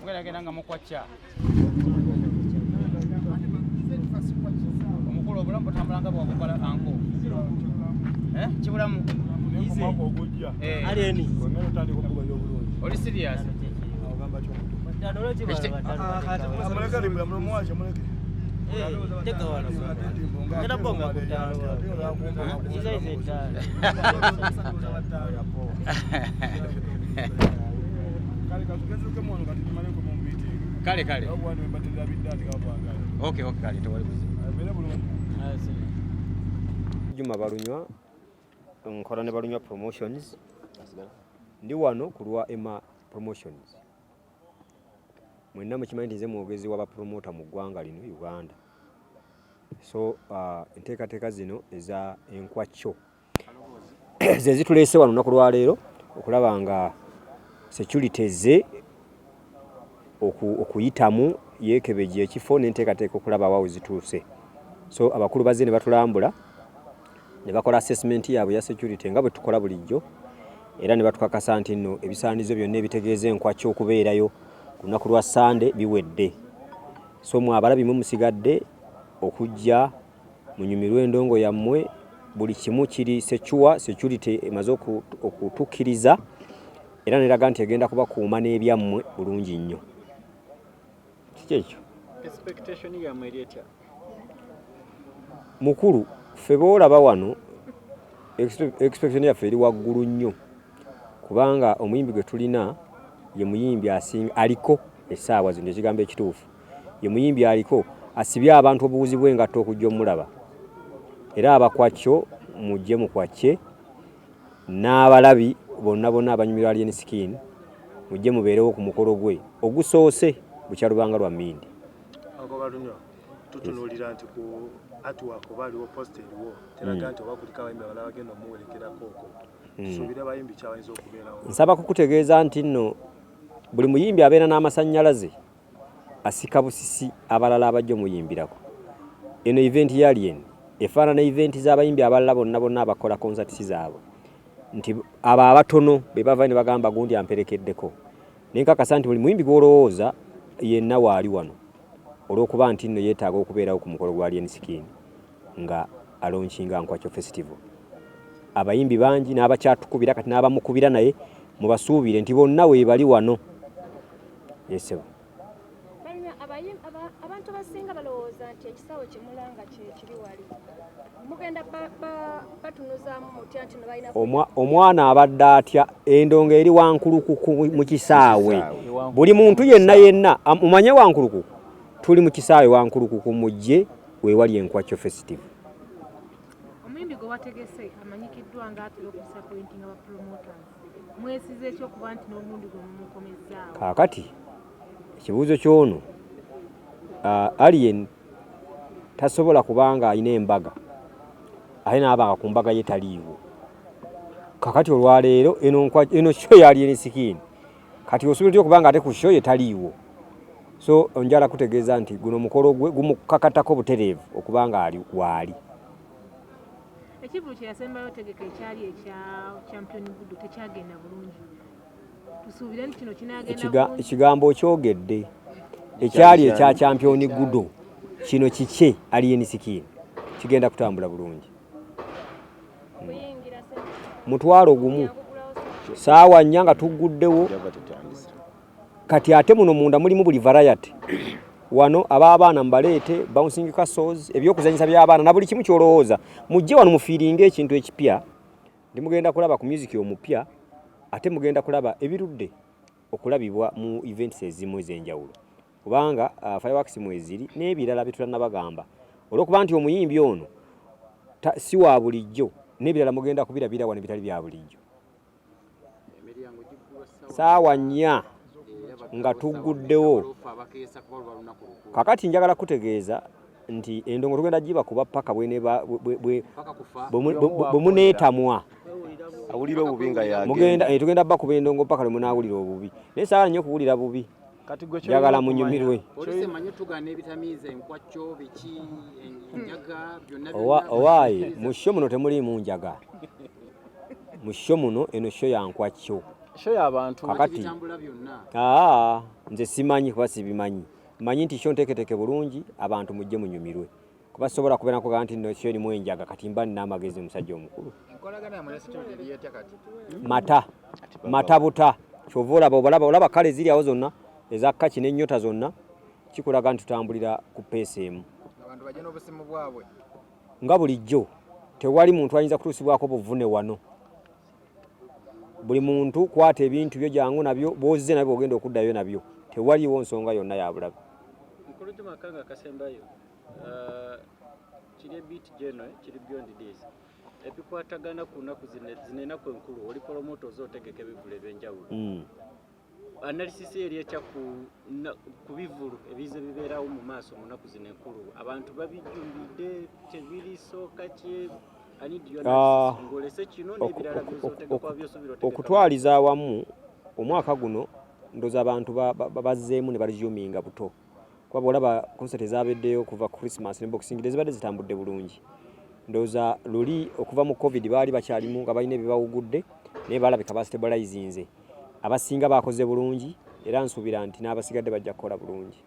Mugenda nga mukwacca omukulu, obulamu butambula nga bwakukola anko. Eh, kibulamu. Eh. Oli serious? Kale kale, okay, kale, tewali buzibu. Juma Balunywa, nkola ne Balunywa Promotions. Ndi wano ku lwa Emma Promotions. Mwenna mukimanyi nti nze mwogezi w'abapromota mu ggwanga lino Uganda. So enteekateeka zino eza Enkwakyo ze zituleese wano olunaku lwaleero okulaba nga security ze okuyitamu yeekebejja ekifo n'enteekateeka okulaba awo zituuse. So abakulu bazze ne batulambula ne bakola assessment yaabwe ya security nga bwe tukola bulijjo, era ne batukakasa nti nno ebisaanizo byonna ebitegeeza Enkwakyo okubeerayo ku lunaku lwa Sande biwedde. So mwe abalabi mwe musigadde okujja munyumirwe endongo yammwe. Buli kimu kiri secure, security emaze okutukkiriza era neraga nti egenda kubakuuma n'ebyammwe bulungi nnyo. Kiki ekyo? Expectation yammwe eri etya? Mukulu, ffe boolaba wano, expectation yaffe eri waggulu nnyo, kubanga omuyimbi gwe tulina ye muyimbi asinga aliko essaawa zino. Ekigambo ekituufu, ye muyimbi aliko asibye abantu obuwuzi bw'engatto okujja omulaba. Era abakwakyo mujje mukwacce, n'abalabi bonna bonna abanyumirwa Alien Skin mujje mubeerewo ku mukolo gwe ogusoose bukyalubanga lwa mmindi. Ako Balunywa, tutunuulira nti ku artwork oba aliwo poster eriwo teraga nti oba kuliko abayimbi abalala bagenda omuwerekerako okwo. Tusuubire abayimbi kyabayinza okubeerawo? Nsaba kukutegeeza nti nno buli muyimbi abeera n'amasannyalaze asika busisi abalala abajja omuyimbirako. Eno event ya Alien efaanana event z'abayimbi abalala bonna bonna abakola concerts zaabwe, nti abo abatono be bava ne bagamba gundi amperekeddeko. Nenkakasa nti buli muyimbi gw'olowooza yenna waali wano, olw'okuba nti nno yeetaaga okubeerawo ku mukolo gwa Alien Skin nga alaunchinga Nkwakyo Festival. Abayimbi bangi n'abakyatukubira kati n'abamukubira, naye mubasuubire nti bonna weebali wano. Yesebo. Balunywa, abantu abasinga balowooza nti ekisaawe kyemulanga kye kiri wali. Mugenda batunuzaamu mutya nti no balina? Omwana abadde atya? Endongo eri Wankulukuku mu kisaawe. Buli muntu yenna yenna mumanye Wankulukuku, tuli mu kisaawe Wankulukuku, mujje weewali Enkwakyo Festival. Omuyimbi gwe wategese amanyikiddwa nga atera okudisappointinga ba promoters. Mwesize ekyokuba nti n'omulundi gwe mumukomezzaawo? Kaakati ekibuuzo kyono, Alien tasobola kubanga alina embaga ate naabanga ku mbaga ye taliiwo. Kakati olwaleero eno show ya Alien Skin, kati osobola otya okubanga ate ku show ye taliiwo? So njala kutegeeza nti guno mukolo gwe gumukakatako butereevu okubanga ali waali. Ekivulu kye yasembayo tegeka ekyali ekya Champion Gudo tekyagenda bulungi. Tusuubire nti kino kinaagenda bulungi? Ekigambo okyogedde, ekyali ekya Champion Gudo, kino kikye Alien Skin kigenda kutambula bulungi. Okuyingira sente? 10,000, saawa 4 nga tugguddewo. Kati ate muno munda mulimu buli variety. Wano ab'abaana mubaleete, bouncing castles, ebyokuzanyisa by'abaana na buli kimu kyolowooza. Mujje wano mufeelinge ekintu ekipya. Ndi mugenda kulaba ku music omupya, ate mugenda kulaba ebirudde okulabibwa mu events ezimu ez'enjawulo, kubanga fireworks mweziri n'ebirala byetutanabagamba, olw'okuba nti omuyimbi ono si wa bulijjo. N'ebirala mugenda kubirabira wano ebitali bya bulijjo. Saawa 4 nga tugguddewo. Kakati njagala kutegeeza nti endongo tugenda gibakuba paka bwe muneetamwa. Awulira obubi nga yagenda. Mugenda tugenda bakuba endongo paka lwe munaawulira obubi, naye saagala nnyo okuwulira bubi. Kati gwe Njagala ky'olina munyumirwe. Poliisi emanyi tugaana ebitamiiza, enkwacco, biki, enjaga, byonna. Owaaye, mu show muno temuliimu njaga. Mu show muno, eno show ya nkwacco. Show y'abantu. Kakati bitambula byonna. Aa, nze simanyi kuba sibimanyi. Manyi nti show nteeketeeke bulungi, abantu mujje munyumirwe, kuba sobola kubeera nkugaa nti no show erimu enjaga. Kati mba nina amagezi, omusajja omukulu. Enkolagana yamwe ne security eri etya kati? Mata mata buta. Kyova olaba obalaba olaba kale ziri awo zonna eza kaki n'ennyota zonna, kikulaga nti tutambulira ku pace emu. Abantu bajje n'obusimu bwabwe. Nga bulijjo, tewali muntu ayinza kutuusibwako buvune wano. Buli muntu kwata ebintu byo, jangu nabyo, bwozze nabyo bwogenda okuddayo nabyo, tewaliwo nsonga yonna ya bulabe. Mukulu Juma, akanga akasembayo, kiri a bit general, kiri beyond this, ebikwatagana ku nnaku zino, ennaku enkulu. Oli promoter, oza otegeka ebivulu ebyenjawulo. Analysis eri etya ku bivulu ebize bibeerawo mu maaso mu nnaku zino enkulu? Abantu babijjumbidde, tebirisooka ki? I need your analysis ng'olese kino n'ebirala by'ozotegeka by'osuubira otegeka. Okutwaliza awamu, omwaka guno ndoza abantu bazzeemu ne baresuminga buto, kuba bwolaba concert ezabeddeyo kuva ku Christmas ne Boxing Day zibadde zitambudde bulungi. Ndowooza luli okuva mu COVID baali bakyalimu nga balina ebibawugudde, naye balabika bastabilizinze. Abasinga bakoze bulungi, era nsuubira nti n'abasigadde bajja kukola bulungi.